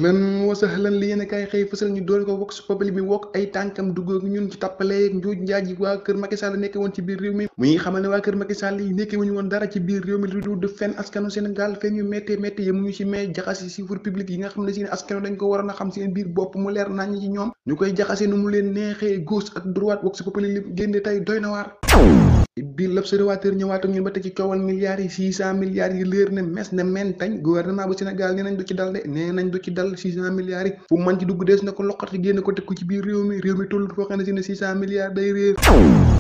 lan wasahlan li yéen a kaay xëy fësal ñu doole ko vox populi bi wokk ay tànkam duggoog ñun ci tappaleeg njuuj njaaj yi waa kër Macky Sall nekke woon ci biir réew mi muy xamal ne waa kër Macky Sall yi nekke wuñu woon dara ci biir réew mi lu dul def fenn askanu Sénégal fen yu méttee métti yi mu ñu si may jaxase chiffre public yi nga xam ne si ne askanu dañ ko waroon a xam seen biir bopp mu leer nañ ci ñoom ñu koy jaxase nu mu leen neexee gauche ak droite vox populi li génne tey doy na waar bi l'observateur ñëwaat ak ñun ba tey ci coowal milliards yi 600 milliards yi leer ne mes ne mentañ gouvernement bu Sénégal nee nañ du ci dal de nee nañ du ci dal 600 milliards yi fu man ci dugg dees na ko loqati génn ko teg ko ci biir réew mi toll foo xam ne si ne 600 milliards day réer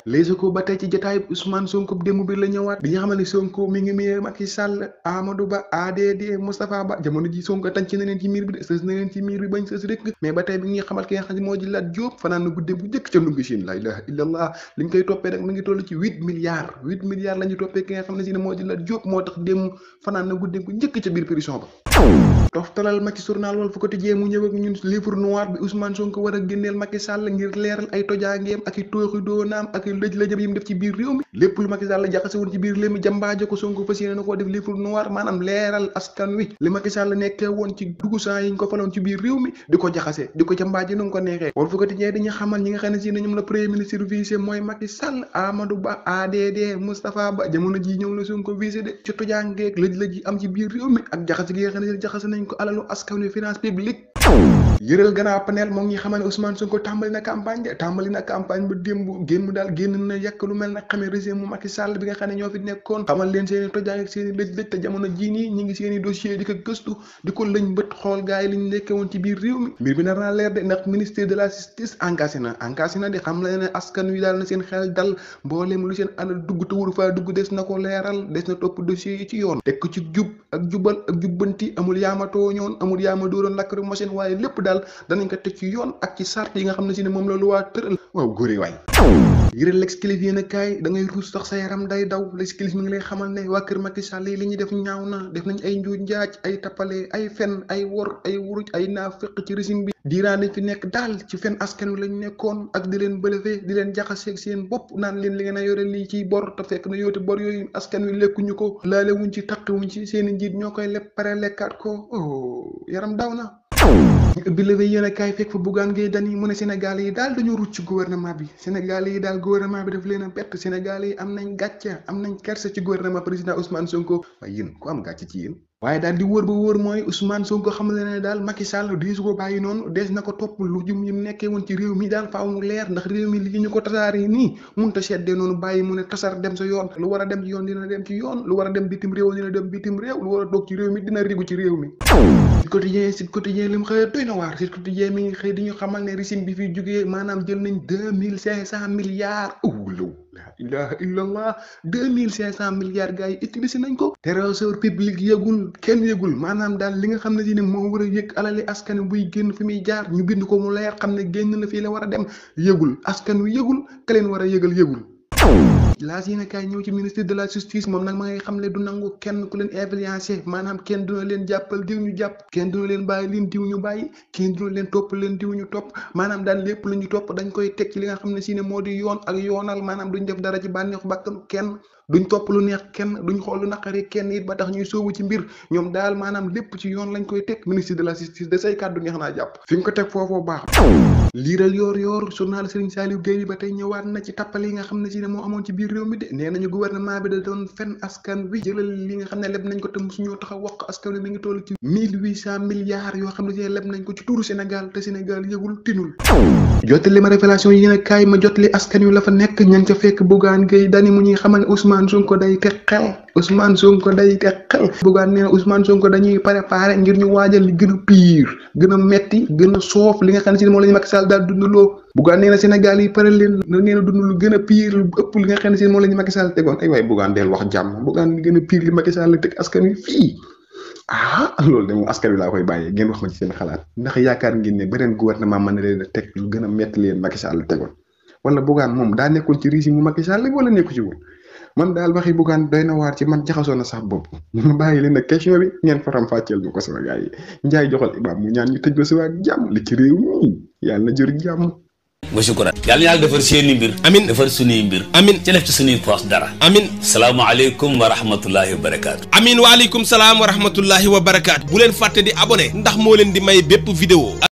Les Échos ba tey ci jotaay Ousmane Sonko démb bi la ñëwaat di nga xam ne Sonko mi ngi miyee Macky Sall Amadou Ba ADD Moustapha Ba jamono ji Sonko tànc na leen ci miir bi de sës na leen ci miir bi bañ sës rek mais ba tey bi ngi xamal ki nga xam ne moo ji Lat Diop fanaan na gudde bu njëkk ca ndungi Chine la ilaha illallah liñ koy toppee nag mi ngi toll ci 8 milliards la ñu toppee ki nga xam ne si ne moo di Lat Diop moo tax démb fanaan na gudde bu njëkk ca biir prison ba toftalal ma ci journal Walf Quotidien mu ñëw ak ñun livre noir bi Ousmane Sonko war a génneel Macky Sall ngir leeral ay tojaangeem ak i tooxi doonaam ak i lëj-lëjëm yi mu def ci biir réew mi lépp lu Macky Sall jaxase woon ci biir réew mi jambaajo ko Sonko fas yéene na koo def livre noir maanaam leeral askan wi li Macky Sall nekkee woon ci dugusan yi ñu ko faloon ci biir réew mi di ko jaxase di ko jambaajo nu mu ko neexee Walf Quotidien dañuy xamal ñi nga xam ne si ne ñoom la premier ministre visé mooy Macky Sall Amadou Ba ADD Moustapha Ba jamono ji ñoom la Sonko visé de ci tojaangeeg lëj-lëj yi am ci biir réew mi ak jaxase gi nga xam ne jaxase nañ ko alalu askan wi finance publique yëral gannaaw panel moom ñi xamal ne Ousmane Sonko tàmbali na campagne ba démb génn na yàq lu mel na xamee régime mu Macky Sall bi nga xam ne ñoo fi nekkoon xamal leen seen i tojaangeeg seen i lëj-lëj te jamono jii nii ñi ngi seen i dossier di ko gëstu di ko lëñ bët xool gars yi li ñu nekkee woon ci biir réew mi mbir bi nar naa leer de ndax ministère de la justice engagé na di xam la ne askan wi daal na seen xel dal mbooleem lu seen alal dugg te wuru faa dugg des na ko leeral des na topp dossier yi ci yoon teg ko ci jub ak jubal ak jubbanti amul yaama tooñoon amul yaama dóoroon lakk machine waaye lépp daal danañ ko teg ci yoon ak ci sart yi nga xam ne si ne moom la lu waa tëral waaw góore waay yëral l'exclusif yéen a kaay da ngay ruus sax sa yaram day daw l'exclusif mi ngi lay xamal ne waa kër Macky Sall yi li ñuy def ñaaw na def nañ ay njuuj njaaj ay tappale ay fen ay wor ay wuruj ay naafeq ci régime bi diiraan nañ fi nekk daal ci fen askan wi lañ nekkoon ak di leen bëlëfee di leen jaxaseeg seen bopp naan leen li ngeen a yore lii ciy bor te fekk na yoote bor yooyu askan wi lekkuñu ko laale wuñ ci taqi wuñ ci seen i njiit ñoo koy lepp pare lekkaat ko yaram daw na ñu ubbi leve yéen a kaay fekk fa Bougane Gueye Dany mu ne Sénégal yi daal dañoo rucc ci gouvernement bi Sénégal yi daal gouvernement bi daf leen a bett Sénégal yi am nañ gàcce am nañ kersa ci gouvernement président Ousmane Sonko waaye yéen ku am gàcce ci yéen waaye daal di wóor ba wóor mooy Ousmane Sonko xam ne daal Macky Sall deesu ko bàyyi noonu dees na ko topp lu jum yi mu nekkee woon ci réew mi daal faaw mu leer ndax réew mi li ñu ko tasaaree nii mun ta seddee noonu bàyyi mu ne tasar dem sa yoon lu war a dem ci yoon dina dem ci yoon lu war a dem bitim réew dina dem bitim réew lu war a toog ci réew mi dina rigu ci réew mi Sud Quotidien li mu xëy doy na waar Sud Quotidien mi ngi xëy di ñu xamal ne régime bi fi jógee maanaam jël nañ 2500 milliards la ilaha illallah 2500 milliards gars yi utilisé nañ ko trésor public yëgul kenn yëgul maanaam daal li nga xam ne si ne moo war a yëg alali askan buy génn fi muy jaar ñu bind ko mu leer xam ne génn na fii la war a dem yëgul askan wi yëgul ka leen war a yëgal yëgul laas yéen a kaay ñëw ci ministre de la justice moom nag ma ngay xam ne du nangu kenn ku leen influencé maanaam kenn duna leen jàppal diw ñu jàpp kenn duna leen bàyyi leen diw ñu bàyyi kenn duna leen topp leen diw ñu topp maanaam daal lépp lu ñu topp dañ koy teg ci li nga xam ne si ne moo di yoon ak yoonal maanaam duñ def dara ci bànneexu bàkkanu kenn duñ topp lu neex kenn duñ xool lu naqari kenn it ba tax ñuy sóobu ci mbir ñoom daal maanaam lépp ci yoon lañ koy teg ministre de la justice de say kàddu neex naa jàpp fi nga ko teg foofoo baax liiral yoor journal Serigne Saliou Gueye bi ba tey ñëwaat na ci tappale yi nga xam ne si ne moo amoon ci biir réew mi de nee nañu gouvernement bi da doon fen askan wi jëlal li nga xam ne leb nañ ko te musuñoo tax a wax askan wi mi ngi toll ci 1800 milliards yoo xam ne si ne leb nañ ko ci tuuru Sénégal te Sénégal yëgul tinul jottali ma révélation yi yéen a kaay ma jottali askan wi la fa nekk ña ca fekk Bougane Gueye Dany mu ñuy xamal ne Ousmane Sonko day teg xel Bougane nee na Ousmane Sonko dañuy préparé ngir ñu waajal li gën a pire gën a metti gën a soof li nga xam ne si moom la ñu Macky Sall daal dundaloo Bougane nee na Sénégal yi pare leen nee na dund lu gën a pire lu ëpp li nga xam ne si moom la ñu Macky Sall tegoon ay waaye Bougane del wax jàmm Bougane li gën a pire li Macky Sall teg askan wi fii loolu de moom askan wi laa koy bàyyee ngeen wax ma ci seen xalaat ndax yaakaar ngeen ne beneen gouvernement mën na leen a teg lu gën a metti leen Macky Sall tegoon wala Bougane moom daa nekkoon ci régime mu Macky Sall wala nekku ci woon man daal waxi Bougane doy na waar ci man jaxasoo na sax bopp ma bàyyi leen nag question bi ngeen faram fàcceel ñu ko sama gars yi njaay joxal imaam mu ñaan ñu tëj ba suba ak jàmm li ci réew mi yàlla na jur jàmm wa shukran. yàlla na yàlla defar seeni mbir. amin defar suñuy mbir. amin ci def ci suñuy poos dara. amin. salaamaaleykum wa rahmatullahi wa barakaatu. amin waaleykum salaam wa rahmatullahi wa barakaatu. bu leen fàtte di abonné ndax moo leen di may bépp vidéo